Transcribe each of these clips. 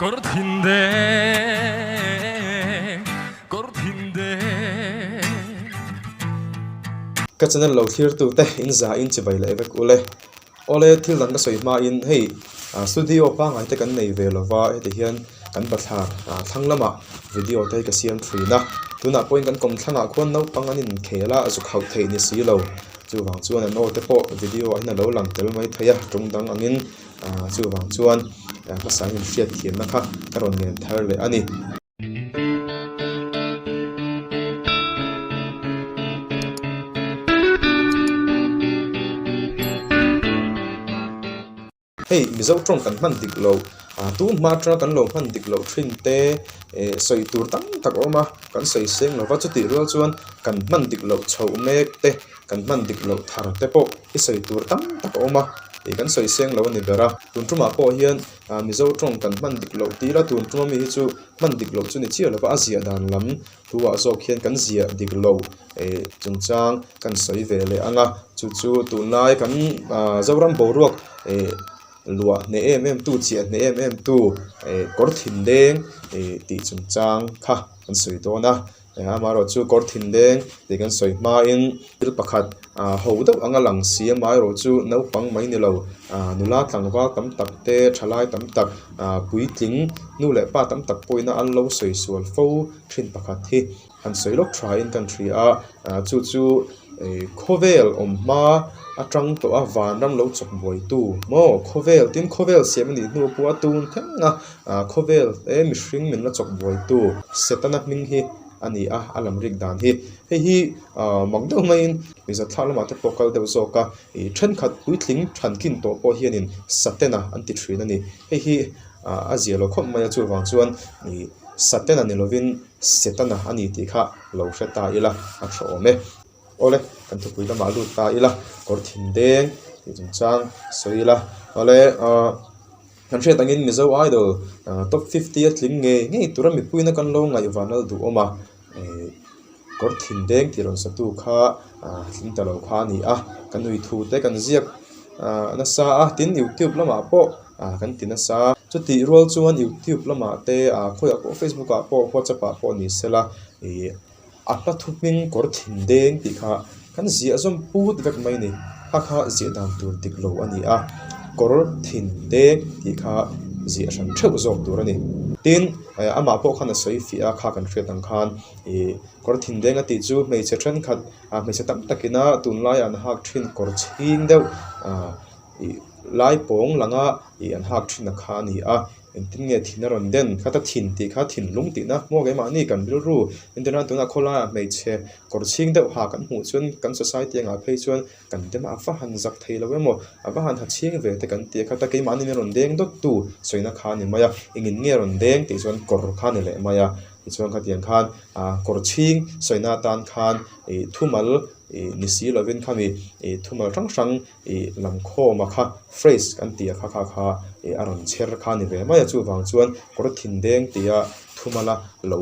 Kawr thin deng, kawr thin deng. Ka channel lo thlir tu te in za in chibai leh vek ule. Awle thil dang ka sawi hma in hei studio pangngai te kan nei ve lova heti hian kan bathlar thlang lamah video te hi ka siam thin a. Tunah pawhin kan kawm thlangah khuan naupang an inkhel a zuk hauh theih ni si lo. Chuvang chuan an aw te pawh video ah hian a lo lang tel mai thei a tawng dang angin. Chuvang chuan hmasa in hriat thiamna kha ka rawn ngen thar leh a ni. Hei Mizo tawng kan hman dik loh, tun hma atanga kan lo hman dik loh thin te sawi tur tam tak a awm a, kan sawi seng lova chutih rual chuan kan hman dik loh chhoh mek te, kan hman dik loh thar te pawh i sawi tur tam tak a awm a, ih kan sawi seng lo a ni ber a. Tun tumah pawh hian ah Mizo tawng kan hman dik loh tir a, tun tuma mi hi chu hman dik loh chu ni chiah lova a ziah dan lam thu ah zawk hian kan ziah dik lo eh chungchang kan sawi ve leh ang a, chu chu tunlai kan ah Zoram boruak eh luah hneh em em tu chiah hneh em em tu eh kawr thin deng eh tih chungchang kha kan sawi dawn a. Amaherawh chu kawr thinleng tih kan sawi hmain thil pakhat ah ho deuh anga lang si amaherawh chu naupang mai ni lo ah nula tlangval tam tak te thalai tam tak ah puitling nu leh pa tam tak pawhin an lo sawi sual fo thin pakhat hi han sawi lawk tha in kan hria a ah chu chu ih khawvel awm hma atang tawh a vanram lo chawk buai tu maw khawvel tin khawvel siam anih hnu pawh a tun thleng a ah khawvel te mihring min la chawk buai tu setana hming hi a ni a a lam rik dan hi hei hi ah mak deuh maiin mizo thla lamah te pawh kal deuh zawk a ih thenkhat puitling thankin tawh pawh hianin satena an ti thin a ni hei hi ah a zia lo khawp mai a chuvang chuan ih satena ni lovin setana a ni tih kha lo hre ta ila a tha awm e. Awle kan thupui lamah lut ta ila kawr thin deng tih chungchang sawi ila awle ah kan hriat angin Mizo Idol top 50 a tling ngei ngei tura mipuiin kan lo ngaihvan lal duh awm a ih kawr thin deng tih rawn satu kha ah tling ta lo kha a ni a kan ui thu te kan ziak ah nasa a tin youtube lamah pawh ah kan ti nasa chutih rual chuan youtube lamah te ah khawiah pawh facebook ah pawh whatsapp ah pawh ni sela ih a hla thu hming kawr thin deng tih kha kan ziah zawm put vek mai a ni kha kha ziah dan tur dik lo a ni a kawr thin deng tih kha ziah hran theuh zawk tur a ni tin amah pawh khan a sawi fiah a kha kan hriat ang khan ih kawr thin deng a tih chu hmeichhe thenkhat ah hmeichhe tam takin a tunlai an hak thin kawr chhing deuh ah ih lai pawng langa ih an hak thin a kha a ni a. Engtin nge thin a rawn den? Khata thin tih kha thinlung tihna hmuak keimahni kan rilru entirna tunah khawlaiah hmeichhe kawr chhing deuh ha kan hmuh chuan kan society angah phei chuan kan dem a, a va han zak thei lo emaw a va han ha chhing ve te kan ti a, khata keimahni min rawn deng dawt tu sawina kha a ni mai a, engin nge rawn deng tih chuan kawr kha a ni leh mai a, tichuan khatiang khan ah kawr chhing sawina atan khan ih thumal ih ni si lovin khami ih thumal hrang hrang ih lam khawma kha phrase kan tih a kha kha kha ih a rawn chher kha a ni ve mai a chuvang chuan kawr thin deng tia thumala lo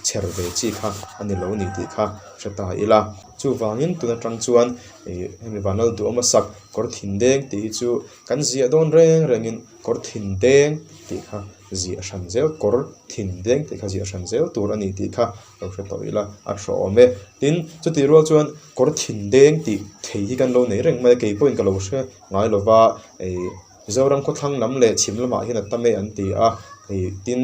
chher ve chi kha a ni lo ni tih kha hre ta ila chuvangin tun atang chuan ih hemi vanlal duhawm a sak kawr thin deng tih hi chu kan ziah dawn reng rengin kawr thin deng tih kha ziah hran zel kawr thin deng tih kha ziah hran zel tur a ni tih kha lo hre tawh ila a tha awm e. Tin, chutih rual chuan kawr thin deng tih thei hi kan lo nei reng mai a, kei pawhin ka lo hre ngai lo va, ih Mizoram khawthlang lam leh chhim lamah hian a tam e an ti a, ih tin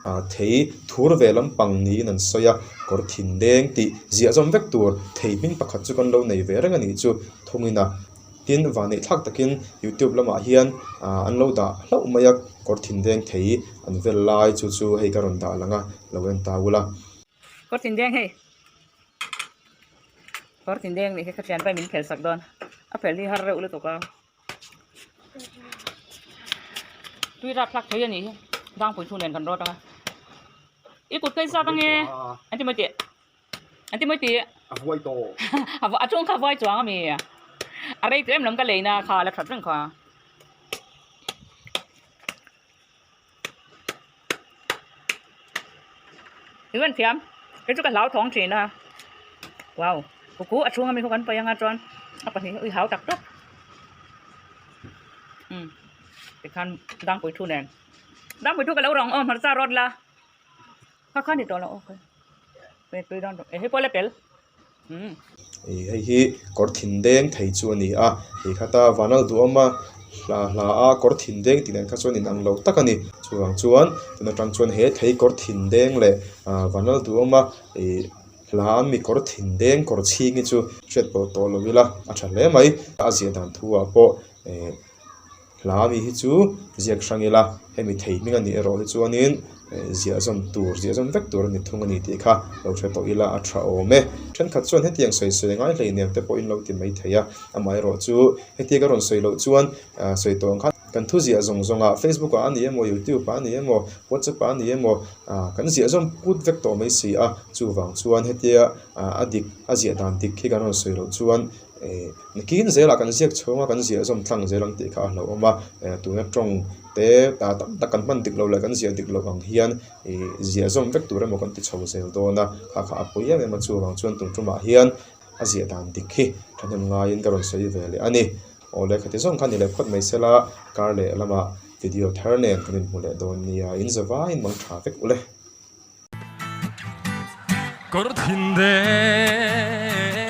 ah thei thur ve lampang niin an sawi a, kawr thin deng tih ziah zawm vek tur thei hming pakhat chu kan lo nei ve reng a nih chu thawngin a. Tin, vanneih thlak takin youtube lamah hian ah an lo dah hlauh mai a, kawr thin deng thei an vel lai chu chu hei ka rawn dah lang a, lo en ta ula. Kawr thin deng hei, kawr thin deng nih hi ka thianpa in min phel sak dawn, a phel hi har reuh lutuk a, tui rap thlak thei a nih hi, dangpui thu nen kan rawt ang a, i kut phei zat ange an ti mai teh. An ti mai tih. A vuai tawh. A chung kha vuai chuang ami. A rei tlem lam ka leina kha la that reng kha. Eng an thiam. Kei chu ka hlau thawng thin a. Wow. Kuku a chhung ami khaw kan paih anga chuan a pahnih ui hau tak tak. Tikhan dangpui thu nen. Dangpui thu ka lo rawng aw hmarcha rawt la. Kha kha ni tawh lo okay. Pe tui dawn tawh. E hei pawh la tel. Umm. Ih hei hi kawr thin deng thei chu a ni a. Ih khata vanal duhawma hla hla a kawr thin deng tih nen kha chuan inang lo tak a ni. Chuvang chuan tun atang chuan he thei kawr thin deng leh ah vanal duhawma ih hla mi kawr thin deng kawr chhing hi chu hriat pawh tawh lo ila a tha hle mai. A ziah dan thu ah pawh eh. Hla mi hi chu ziak hrang ila, hemi thei hming a nih erawh hi chuanin ziah zawm tur, ziah zawm vek tur a ni thung a ni tih kha lo hre tawh ila a tha awm e. Thenkhat chuan hetiang sawi sawi a ngai hleinem te pawhin lo ti mai thei a, amaherawh chu hetia ka rawn sawi loh chuan sawi tawh ang khan kan thu ziah zawng zawng ah Facebook ah a ni emaw, YouTube ah a ni emaw, WhatsApp ah a ni emaw kan ziah zawm put vek tawh mai si a, chuvang chuan hetia a dik a ziah dan dik hi kan rawn sawi loh chuan Eh nakin zelah kan ziak chhung a kan ziah zawm tlang zel ang tih kha a hlauhawm a, eh tuna tawng te ta tam tak kan hman dik loh leh kan ziah dik loh ang hian ih ziah zawm vek tur emaw kan ti chho zel dawn a, kha kha a pawi em em a chuvang chuan tum tumah hian a ziah dan dik hi thahnem ngaiin ka rawn sawi ve leh a ni. Awle khati zawng kha ni leh phawt mai sela kar leh lamah video thar nen kan inhmu leh dawn nia in zavaiin mang tha vek ule. Kawr thin deng.